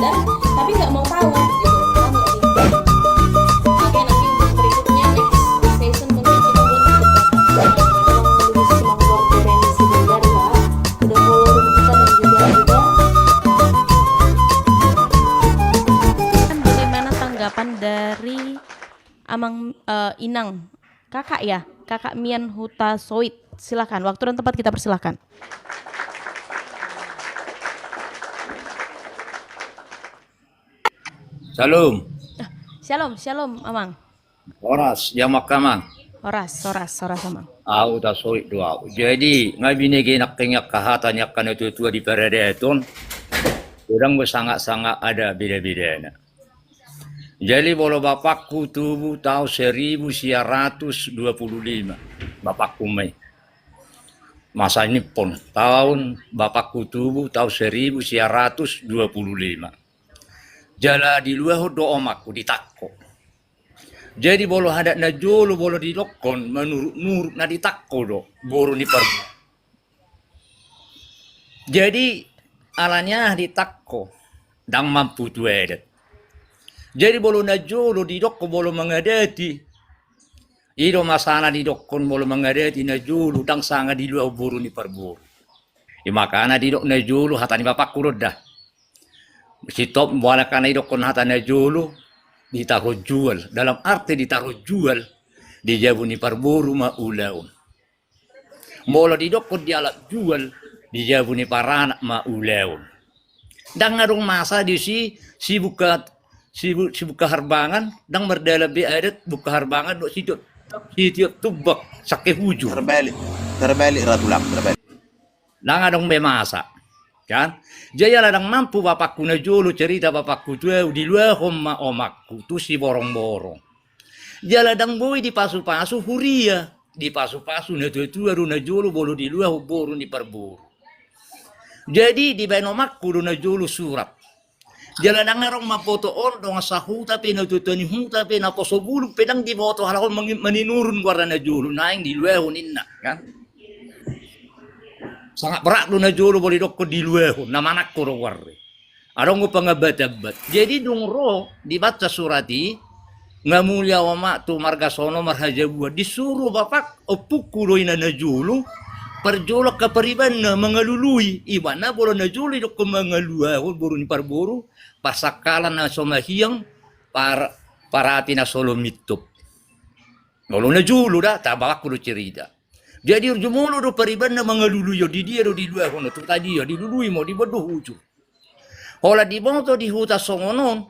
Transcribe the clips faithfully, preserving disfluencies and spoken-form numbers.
Tapi nggak mau tahu gitu. Paham nggak sih? Oke, nanti untuk berikutnya, next session, mungkin kita buat untuk Bapak, eh, Bang Luis Mangkor Terenzi Siregar, ya. Udah follow room kita dan juga udah. Bagaimana tanggapan dari Amang, eh, Inang, Kakak ya, Kakak Mian Hutasoit? Silakan, waktu dan tempat kita persilakan. Shalom. Ah, shalom, shalom, Amang. Horas, jamak Amang. Horas, horas, horas, Amang. Au Hutasoit do au. Jadi, nga binege nangkin angka hata ni angka na tua-tua di paradaton, godang be sanga-sanga ada beda-bedana. Jadi, molo bapakku tubu taon seribu sia ratus dua pulu lima. Bapakku ma i. Masa ni pon, taon bapakku tubu taon seribu sia ratus dua pulu lima. Jala diluahon do omakku, ditangko. Jadi, molo adat na jolo, molo didokkon manuruk-nuruk, na ditangko do boru ni parboru. Jadi, alani aha ditangko? Ndang mampu tu adat. Jadi, molo na jolo didokkon molo mangadati, i do masana didokkon molo mangadati na jolo, ndang sanga diluahon boru ni parboru. I makana didok na jolo, hata ni bapakku do da. Sitop molo angka na didokkon hata na jolo, ditaruhon jual. Dalam arti ditaruhon jual, di jabu ni parboru ma ulaon. Molo didokkon dialap jual, di jabu ni paranak ma ulaon. Ndang adong masa disi, si bungka, si bu-, si bungka harbangan, ndang mardalan be adat bungka harbangan dohot sitiop, sitiop tumbak sangke hujur. Terbalik, terbalik ra tulang, terbalik. Ndang adong be masa, kan? Jadi ala ndang mampu bapakku na jolo, cerita bapakku tu au, diluahon ma omakku tu Siborongborong. Jala ndang boi dipasu-pasu huria, dipasu-pasu na tua-tua do na jolo molo diluahon boru ni parboru. Jadi dibaen omakku do na jolo surat. Jala ndang adong mamboto on, dongan sahuta pe, na tua-tua ni huta pe, naposo bulung pe ndang diboto, halak on mangi-, maninurun goarna na jolo, naeng diluahon ninna, kan? Sangat berat do na jolo molo didokkon diluahon, na manangko do goarna. Adong do pangambat-ambat. Jadi dung ro dibaca surat i, nga mulia omak tu marga sono marhajabuan, disuru bapak ompungku do i na na jolo, parjolo angka paribanna mangalului, ibana molo na jolo didokkon mangaluahon boru ni parboru, parsangkalan na so mahiang, par-, parapi na so lomintop. Molo na jolo da, ta bapakku do cerita. Jadi jumolo do paribanna mangalului on, di dia do diluahon, tu tadia dilului ma, diboan do hujur. Holan diboto di huta songon on,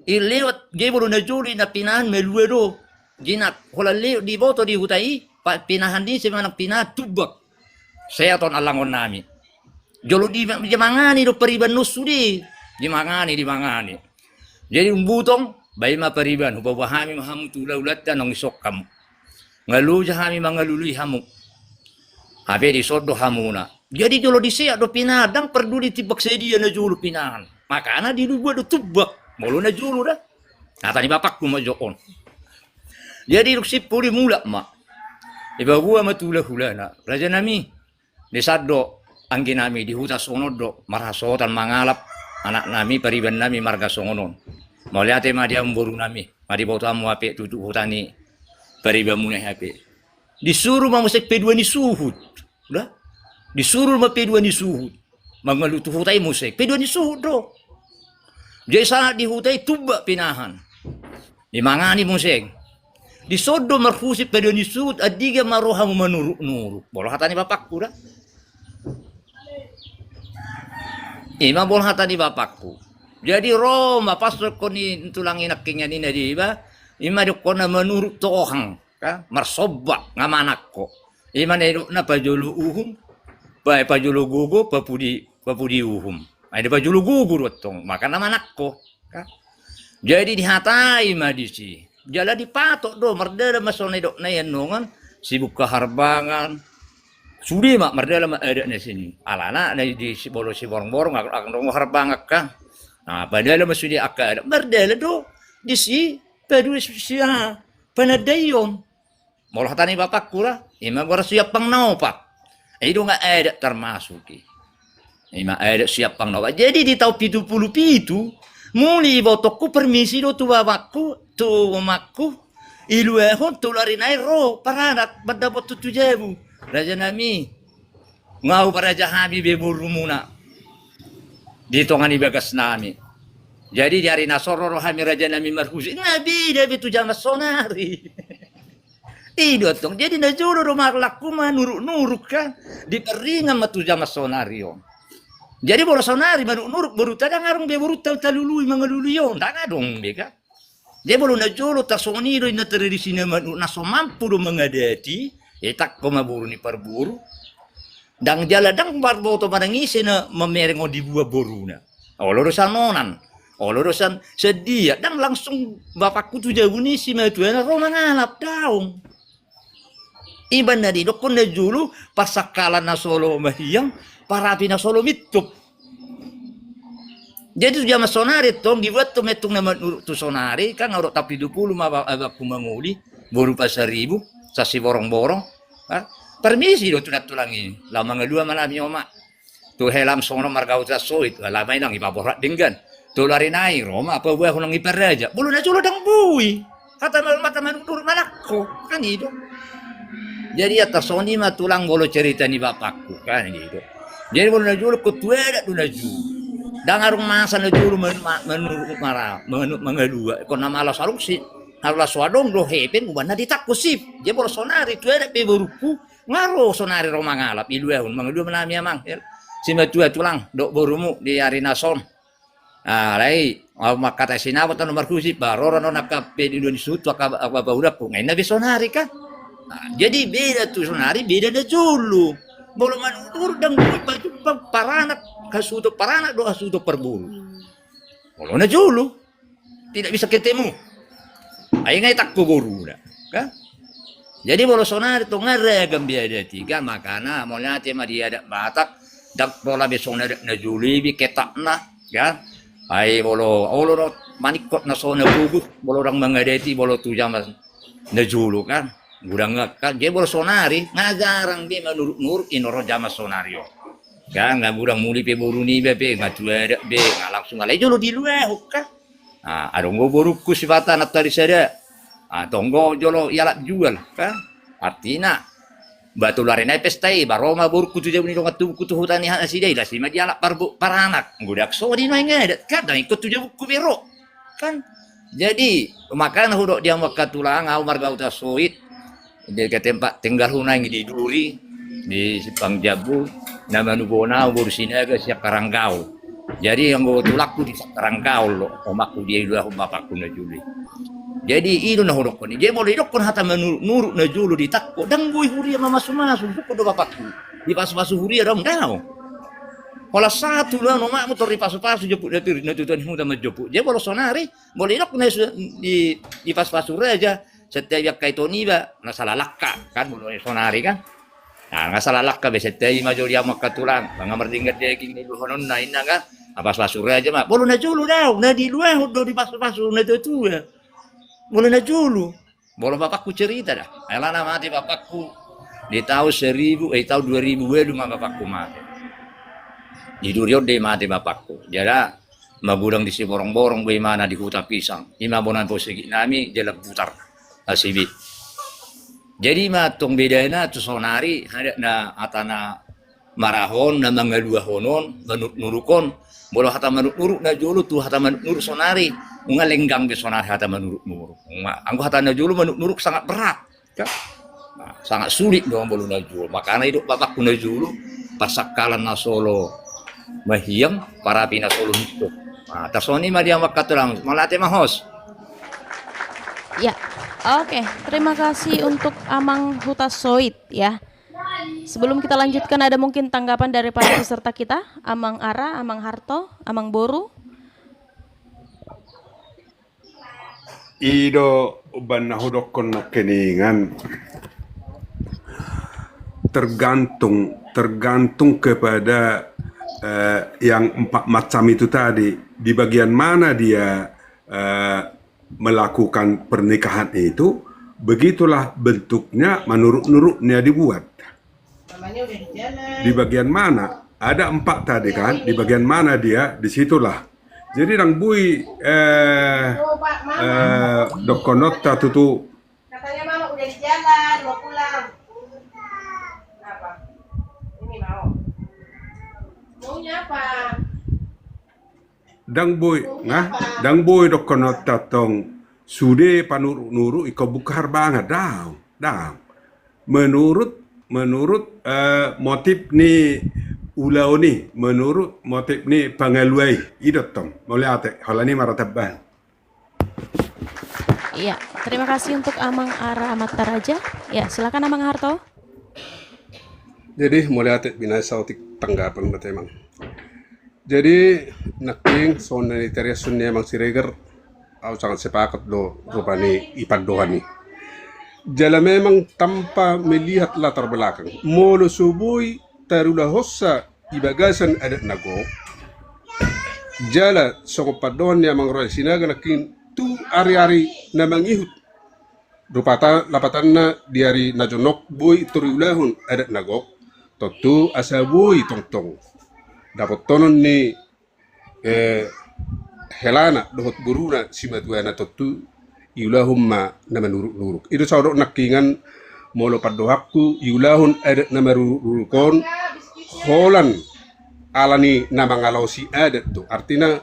i lewat, jadi molo na jolo i na pinahan malua do. Jadi na holan lewat diboto di huta i, pa-, pinahan ni ise manang pinahan tumbak. Seat on allangon nami. Jolo di, dimangani do pariban on sude. Dimangani, dimangani. Jadi umbutong, baen ma pariban, hupaboa hami ma hamu tu ulaulanta naung isok hamu. Nga loja hami mangalului hamu. Hape dison do hamuna. Jadi jolo diseat do pinahan, ndang parduli tumbak sadia na jolo pinahan. Makana dilubuan do tumbak. Molo na jolo da. Hata ni bapakku ma jo on. Jadi dung simpul i mulak ma. Dipaboa ma tu hulahulana. Rajanami, disan do angginami di huta songon on do marhasohotan mangalap anaknami, paribannami marga songon on. Mauliate ma di hamu borunami. Nga diboto hamu hape tutu huta ni paribanmuna i hape. Disuru ma muse pedua ni suhut. Da? Disuru ma pedua ni suhut. Mangalului tu huta i muse. Pedua ni suhut do. Jadi sahat di huta i tumbak pinahan. Dimangani muse. Dison do marhusip pedua ni suhut, andigan ma ro hamu manuruk-nuruk. Molo hata ni bapakku da. I ma molo hata ni bapakku. Jadi ro ma pas dokkon ni tulang i nangkin, ninna di iba, i ma dokkonna manuruk tohang, kan? Marsomba, nga manangko. I ma na nidokna pajolo uhum, pa-, pajolo gogo, papudi, papudi uhum. Ai di pajolo gogo do tong, makana manangko, kan? Jadi dihatai ma disi. Jala dipatok do, mardalan ma songon na nidokna i annon, sibungka harbangan. Sude ma, mardalan ma adat na sian i. Alana na di si-, molo Siborongborong, angka, angka dongan harbangan kan. Nah, mardalan ma sude angka adat. Mardalan do, disi, padua si, si, ah, panandaion. Molo hata ni bapakku ra, i ma goar siampang na opat. I do nga adat termasuk i. Ima adat siampang na opat. Jadi di taon pitu pulu pitu, muli ibotongku permisi do tu bapakku, tu omakku, iluahon tolu ari nai ro paranak mandapothon tu jabu. Raja nami, nga huparaja hami be borumuna di tonga ni bagas nami. Jadi di ari na so on ro hami raja nami marhusip, nga beda be tu jaman sonari. I do antong, jadi na jolo do ma laku manuruk-nuruk kan, di pardenggan ma tu jaman sonari on. Jadi molo sonari manuruk-nuruk boruta, ndang adong be boruta talului mangalului on, ndang adong be kan. Jadi molo na jolo tarsongon i do inna tradisi na manuruk, na so mampu do mangadati, itangko ma boru ni parboru. Ndang jala ndang parboto manang ise na mamereng on dibuat boruna. Olo do sian onan, olo do sian dia, ndang langsung bapakku tu jabu ni simatuana ro mangalap, daong. Iba na didokkon na jolo parsangkalan na so olo mahiang, parapi na so olo mintup. Jadi tu jaman sonari antong dibuat tu mettung na manuruk tu sonari, kan nga hudok taon pitu pulu ma ba-, abangku mangoli, boru Pasaribu, sasiborong-borong, ha? Permisi do tu nantulang i, laho mangalua ma nami omak. Tu hela ma songon on marga Hutasoit, alai ma inang ipaborhat denggan. Tolu ari nai ro ma paboahon nang iparaja. Molo na jolo ndang boi. Hata ma-, hata manuruk-nuruk ma nangkin, kan i do. Jadi ia tarsongon i ma tulang molo cerita ni bapakku, kan i do. Jadi molo na jolo ingkon tu adat do na jolo. Ndang adong masa na jolo man-, ma-, manuruk mara-, manu-, mangalua. Ingkon na malas adong si, na malas so adong do hepeng umbahen na ditangko sip. Jadi molo sonari tu adat pe borungku, nga ro sonari ro mangalap, iluahon, mangalua ma nami amang. Simatua tulang, dok borumu di ari na so on. Ah, alai, au mangkatai sinamot anu marhusip, ba ro ra on angka pe di dua ni suhut, angka, angka bahulangku. Nga inna be sonari kan. Ah, jadi beda tu sonari, beda na jolo. Molo manuruk-nuruk ndang boi pajumpang paranak, hasuhuton paranak dohot hasuhuton parboru. Molo na jolo. Tidak bisa ketemu. Ai nga itangko boruna, kan? Jadi molo sonari antong nga ragam be adat i kan, makana mauliate ma di adat Batak, ndang pola be songon adat na jolo i be ketatna, kan? Ai molo, olo do maningkot na so na pugus, molo ndang mangadati, molo tu jaman na jolo kan, godang kan. Jadi molo sonari nga jarang be manuruk-nuruk i na ro jaman sonari on. Kan nga godang muli pe boru niba pe, nga tu adat be, nga langsung alai jolo diluahon kan. Ah, adong do borungku sipata na tadi sada. Ah, tong do jolo ialap jual kan. Artina, ba tolu ari nai pesta i, ba ro ma borungku tu jabu ni dongan tubungku tu huta ni nasida i, las i ma dialap parbo-, paranak. Godang songon i nuaeng adat kan, ndang ingkon tu jabungku be ro. Kan? Jadi, makana hudok di hamu angka tulang, au marga Hutasoit, di angka tempat tinggalhu nuaeng di duri, di simpang jambu, na manubona au boru Sinaga sian Karanggaol. Jadi, anggo tulangku di sian Karanggaol do, omakku diluahon bapakku na jolo i. Jadi, i do na hudokkon i. Jadi, molo didokkon hata manuruk-nuruk na jolo ditangko, ndang boi huria mamasu-masu, sungkun do bapakku. Dipasu-pasu huria daong, daong. Holan sahat tu ulaon omakmu tor dipasu-pasu, jomput na pir, na tutua ni huta manjomput. Jadi, molo sonari, molo didok na su-, di, dipasu-pasu raja, setiap angka ito niba, na sala langka, kan, molo sonari, kan. Nah, na sala langka be setiap i ma jolo di hamu angka tulang, nga mardenggan daging na iluahononna, inna, kan. Dipasu-pasu raja ma. Molo na jolo daong, na diluahon do dipasu-pasu na tuatua. Molo na jolo. Molo bapakku cerita da. Alana mate bapakku di taon seribu, eh, taon dua ribu ualu ma bapakku mate. Di duri on do i mate bapakku. Jala magodang di Siborong-borong do imana di Huta Pisang. I ma bona ni pasigit nami, Jalan Putar. Hasibi. Jadi ma antong bedana tu sonari, adat na hata na marahon, na mangaluahon on, manuruk-nuruk on. Molo hata manuruk-nuruk na jolo tu hata manuruk-nuruk sonari. Nga lenggang be sonari hata manuruk-nuruk. Nga, anggo hata na jolo manuruk-nuruk sangat berat. Kan? Nah, sangat sulit do molo na jolo. Makana didok bapakku na jolo, parsangkalan na so olo mahiang, parapi na so olo mintup. Nah, tarsongon i ma di hamu angka tulang, mauliate ma host. Ya, oke. Terima kasih untuk Amang Hutasoit, ya. Sebelum kita lanjutkan, ada mungkin tanggapan dari para peserta kita, Amang Ara, Amang Harto, Amang Boru. I do umbahen na hudokkon nangkiningan. Tergantung, tergantung kepada, eh, yang empat macam itu tadi. Di bagian mana dia, eh, melakukan pernikahan itu, begitulah bentuknya manuruk-nuruknya dibuat. Di bagian mana? Ada empat tadi kan, di bagian mana dia, di situlah. Jadi ndang boi, eh, eh, dohononta tutu. Katanya mama udah di jalan, mau pulang. Apa? Ini mau. Maunya apa? Ndang boi, nah, ndang boi dohononta tong sude panuruk-nuruk ingkon buka harbangan, daong, daong. Menurut, menurut, eh, motif ni ulaon i, menurut motif ni pangalua i, i do tong. Mauliate, holan i ma ra tambahan. Iya, terima kasih untuk Amang Ara Mataraja. Ya, silakan Amang Harto. Jadi, mauliate, binaen saotik tanggapan berarti, Amang. Jadi, nangkin songon na nitariashon ni Amang Siregar, au sangat sepakat do rupani i pandohan i. Jala memang tanpa melihat latar belakang. Molo so boi tarulahonsa di bagasan adat na gok. Jala songon pandohan ni Amang Roy Sinaga nangkin tu ari-ari na mangihut. Rupata lapatanna di ari na jonok boi tor iulahon adat na gok. Tontu asa boi tongtong dapotonon ni, eh, helana dohot boruna simatuana tontu iulahon ma na manuruk-nuruk. I do saudok nangkingan molo pandohanku iulahon adat na manuruk-nuruk on holan ala ni na mangalaosi adat do. Artina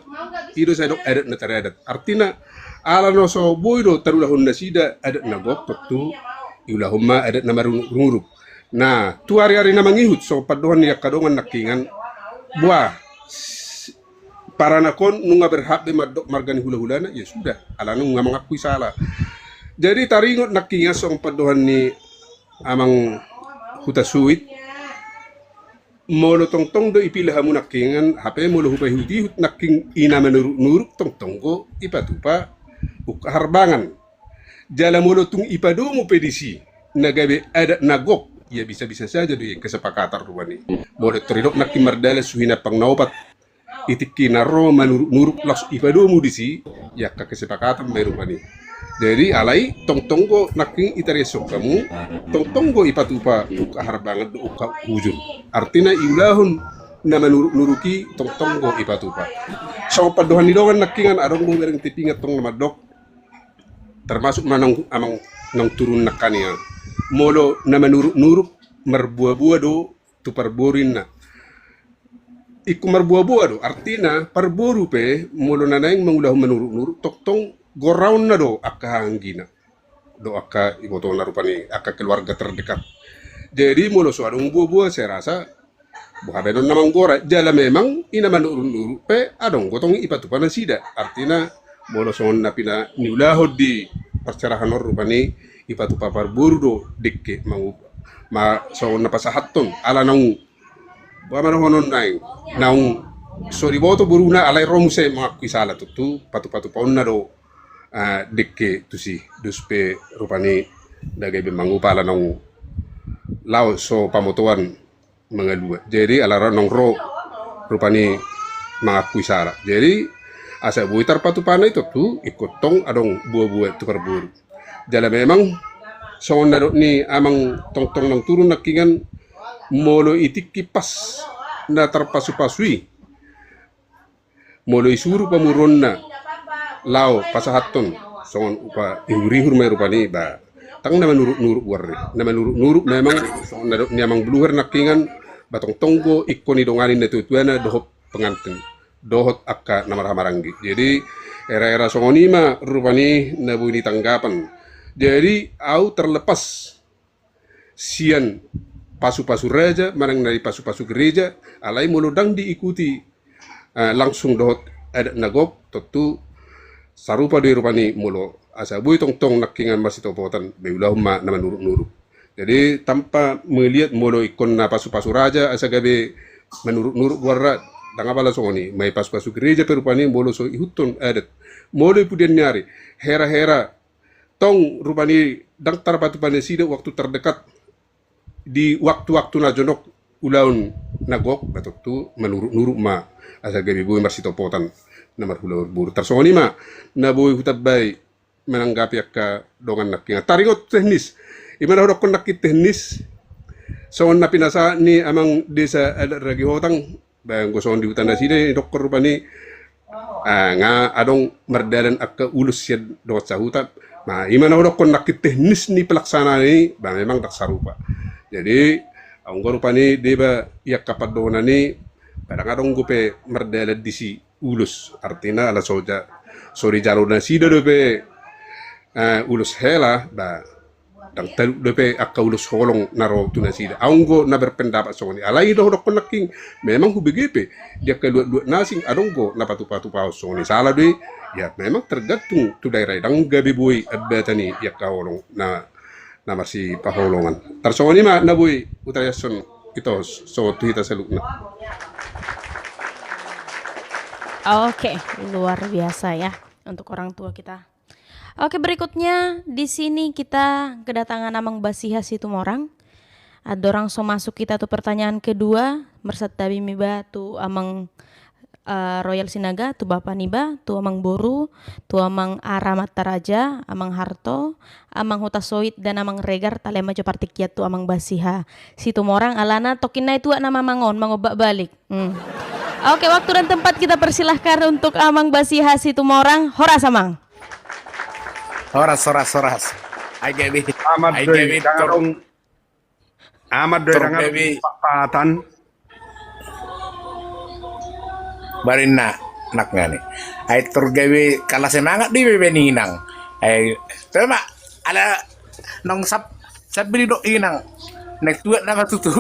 i do saudok adat na taradat. Artina ala na so boi do tarulahon nasida adat na gok tontu iulahon ma adat na manuruk-nuruk. Nah, tu ari-ari na mangihut so pandohan ni angka dongan nangkingan. Buah, s-, paranakon nunga berhak be mandok marga ni hula-hulana, ya sudah, alana nunga mangakui sala. Jadi taringot nangkingan songon pandohan ni Amang Hutasuit, molo tongtong do ipilih hamu nangkingan, hape molo hupaihut-ihut nangkin i na manuruk-nuruk tongtong do ipatupa ungka harbangan. Jala molo tung ipadomu pe disi na gabe adat na gok, ya bisa-bisa saja do i kesepakatan rupani. Molo tor didok nangkin mardalan suhi nampang na opat, i tingki na ro manuruk-nuruk laos ipadomu disi, ya angka kesepakatan ma i rupani. Jadi alai tongtong do nangkin itariashon hamu, tongtong do ipatupa ungka harbangan do ungka hujur. Artina iulahon na manuruk-nuruk i tongtong do ipatupa. Songon pandohan ni dongan nangkingan adong do bereng tipingan tong na mandok, termasuk ma naung, amang naung turun nangkin ia. Molo na manuruk-nuruk marboa-boa do tu parboru inna. Ingkon marboa-boa do, artina parboru pe molo na naeng mangulahon manuruk-nuruk tongtong goraonna do angka hahaanggina. Do angka ibotona rupani, angka keluarga terdekat. Jadi molo so adong boa-boa, saya rasa boha baenon na manggora, jala memang i na manuruk-nuruk pe adong do tong ipatupa nasida. Artina molo songon na pina niulahon di parserahan on rupani ipatupa parboru do dengke mangupa. Ma songon na pasahathon ala naung, boha ma dohonon nai, naung so diboto boruna alai ro muse mangakui sala tontu patupa-tupaonna do, ah, dengke tusi, dos pe rupani na gabe mangupa ala naung laho so pamotoan mangalua. Jadi ala ra naung ro rupani mangakui sala. Jadi asa boi tarpatupana i tontu ingkon tong adong boa-boa tu parboru. Jala memang songon na dok ni amang tongtong naung turun nangkingan, molo i tingki pas na tarpasu-pasu i, molo isuru pamoruonna laho pasahathon songon upa ihur-ihur ma i rupani, ba tang na manuruk-nuruk goarna. Na manuruk-nuruk memang songon na dok ni amang Bluher nangkingan, ba tongtong do ingkon didongani natua-tuana dohot pengantin dohot angka na marhaha maranggi. Jadi era-era songon i ma rupani na boi ni tanggapan. Jadi au terlepas sian pasu-pasu raja manang na di pasu-pasu gereja, alai molo ndang diikuti, eh, langsung dohot adat na gok, tontu sarupa do i rupani molo asa boi tongtong nangkingan marsitopotan, ba iulahon ma na manuruk-nuruk. Jadi tanpa melihat molo ingkon na pasu-pasu raja asa gabe manuruk-nuruk goarna, ndang apala songon i, ma i pasu-pasu gereja pe rupani molo so ihuthon adat. Molo i pudian ni ari, hera-hera tong rupani ndang tarpatupa nasida waktu terdekat di waktu-waktu na jonok ulaon na gok, ba tontu manuruk-nuruk ma asa gabe boi marsitopotan na marhula marboru. Tarsongon i ma na boi hutambai mananggapi angka dongan nangkingan. Taringot teknis. I ma na hudokkon nangkin teknis. Songon na pinasahat ni amang desa adat Ragihotang, ba anggo songon di huta nasida i dokkon rupani, ah, nga adong mardalan angka ulos sian dongan sahuta. Ba ima na hudokkon nangkin teknis ni pelaksanaan i, ba memang ndang sarupa. Jadi anggo rupani deba i angka pandohan i, ba ndang adong dope mardalan disi ulos, artina ala so ja-, so dijalo nasida dope, eh, ulos hela, ba ndang talu dope angka ulos holong na ro tu nasida. Au anggo na berpendapat songon i. Alai do hudokkon nangkin, memang hubege pe di angka luat-luat na asing adong do na patupatupahon songon i. Sala do i, ya memang tergantung tu daerah i, ndang gabe boi ambatan i di angka holong na, na marsipaholongan. Tarsongon i ma na boi hutangihashon ito songon tu hita saluhutna. Oke, luar biasa ya untuk orang tua kita. Oke, berikutnya di sini kita kedatangan Amang Basiha Situmorang. Andorang so masuk kita tu pertanyaan kedua, marsantabi ma iba tu Amang, eh, Royal Sinaga, tu bapa niba, tu Amang Boru, tu Amang Ara Mataraja, Amang Harto, Amang Hutasoit, dan Amang Regar. Tahe ma jo partingkian tu Amang Basiha Situmorang, alana tongkin nai tuat nama Amang on, mangombak balik. Hmm. Oke, waktu dan tempat kita persilahkan untuk Amang Basiha Situmorang. Horas, Amang. Horas, horas, horas. Ai gabe, amat ai do gabe i, tor-, amat do i, tor gabe. Patpatan. Barinna, nak ngani. Ai tor gabe kalah semangat di bebe ni inang. Ai, coba, ala nang sab-, sabili dok inang. Naeng tuat nama tutu.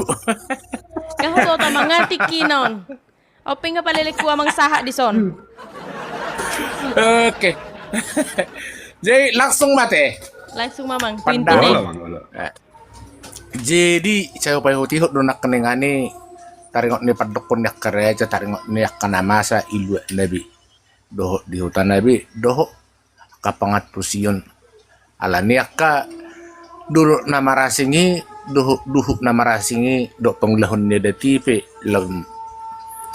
Kau kota mangatik kinon. Ope nga palelekku amang sahat dison. Oke. Jadi langsung ma te. Langsung ma amang. Pintu ni. Olo, olo. Eh. Jadi sai hupaihutihut do nangkiningan i taringot ni pandokkon ni angka raja, taringot ni angka na masa i luat na be, dohot di huta na be, dohot angka pangantusion. Alani angka dolok na marasing i, dohot duhut na marasing i, dohot pangulahon ni adat i pe lam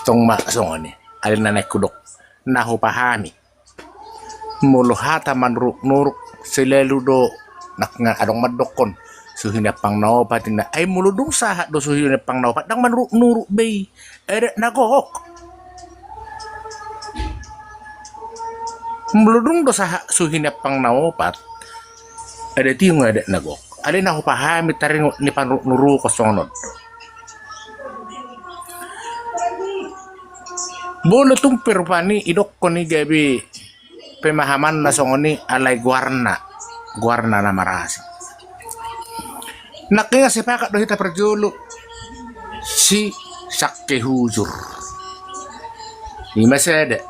tong ma songon i. Alai na naeng hudok, na hupahami. Molo hata manuruknuruk selalu do nangkiningan adong mandokkon suhi ni ampang na opat inna. Ai molo dung sahat do suhi ni ampang na opat, ndang manuruknuruk be i. Adat na gok. Molo dung do sahat suhi ni ampang na opat, adat i nga adat na gok. Alai na hupahami taringot ni panuruknurukon songon on do. Molo tung pe rupani idokkon i gabe pemahamanna songon i, alai goarna, goarna na marasing. Nangkiningan sepakat do hita parjolo si sangke hujur. Ima sada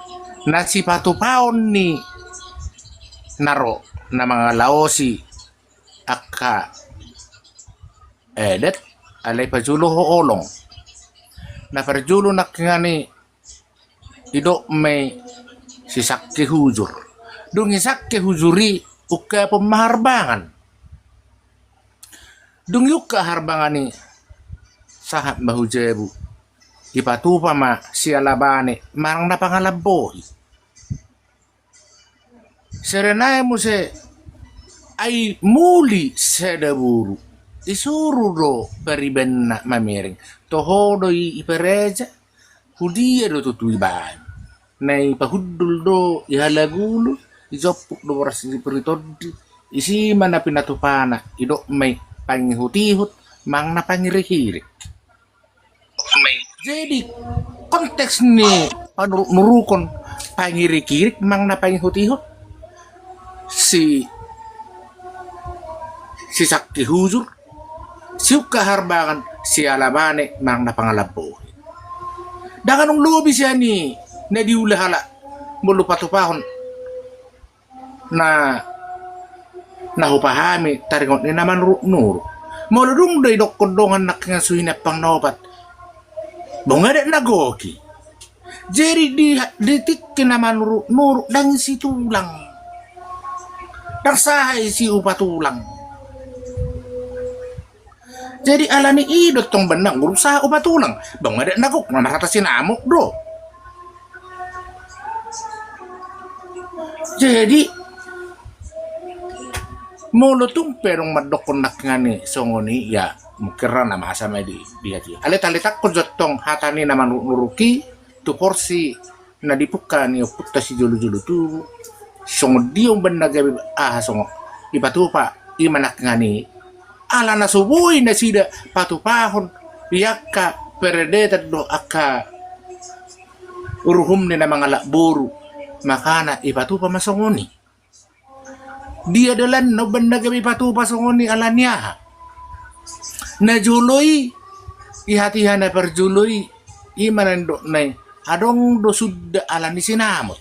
na sipatupaon ni na ro na mangalaosi angka adat, alai parjolo holong. Na parjolo nangkiningan i idok ma i si sangke hujur. Dung i sangke hujur i ungkapon ma harbangan. Dung i ungkap harbangan i, sahat ma hu jabu. Ipatupa ma siala bane manang na pangalambohi. Sada nai muse, ai muli sada boru, isuru do paribanna mamereng. Toho do i iparaja, hudia do tutu ibaen. Na ipahundul do i halagulu, ijomput do boras ni puri tondi, isi ma na pinatupana, idok ma i pangihutihut manang na pangirikirik. Jadi konteks ni panuruknurukon, pangirik-irik manang na pangihut-ihut, si, si sangke hujur, si ungkap harbangan, siala bane manang na pangalambohi. Ndang adong lobi sian i na diula halak molo patupahon na, na hupahami taringot ni na manuruknuruk. Molo dung do idokkon dongan nangkiningan suhi ni ampang na opat, bung adat na gok i. Jadi di, di tingki na manuruknuruk ndang situlang, ndang sahat i si upa tulang. Jadi alani i do tong bannang urung sahat upa tulang, bung adat na gok, na marhata sinamot do. Jadi molo tung pe adong mandokkon nangkiningan i songon i, ya, Mungkin ra na masa ma di, di hati. Alai taletanghon jo tong hata ni na manuruk-nuruk i tu porsi na dipungka ni ompunta sijolo-jolo tubu. Songon dia umbahen na gabe aha songon i patupa i manang ngani. Ala na so boi nasida patupahon di angka peredetan do angka uruhum ni na mangalap boru. Makana i patupa ma songon i. Dia dalanna umbahen na gabe i patupa songon i ala ni aha? Na jolo i, i hatiha na parjolo i, i ma na nidokna i, adong do suda ala ni sinamot.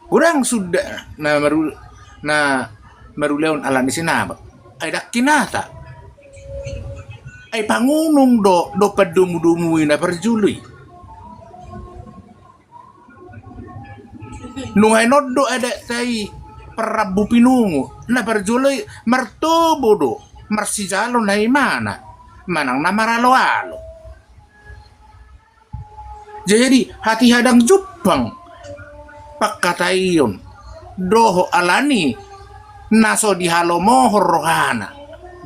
Godang suda na maru, na marulaon ala ni sinamot. Ai dang hinata. Ai pangunung do, do pandomu-domu i na parjolo i. Nunga inon do adat ta i parrambu pinungu, na parjolo i martobo do, marsijalo na imana, manang na maralo-alo. Jadi, hatiha dang jumpang pangkataion dohot ala ni na so dihalomohon rohana.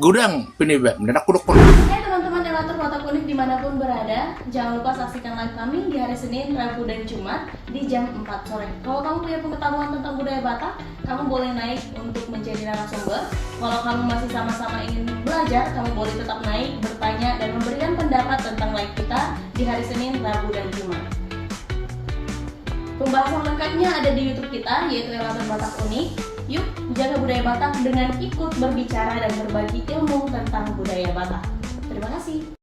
Godang penyebabna, dang hudokkon. Hai teman-teman Elevator Batak Unik dimanapun berada, jangan lupa saksikan live kami di hari Senin, Rabu, dan Jumat di jam empat sore. Kalau kamu punya pengetahuan tentang budaya Batak, kamu boleh naik untuk menjadi narasumber. Kalau kamu masih sama-sama ingin belajar, kamu boleh tetap naik, bertanya, dan memberikan pendapat tentang live kita di hari Senin, Rabu, dan Jumat. Pembahasan lengkapnya ada di YouTube kita, yaitu Elevator Batak Unik. Yuk, jaga budaya Batak dengan ikut berbicara dan berbagi ilmu tentang budaya Batak. Terima kasih.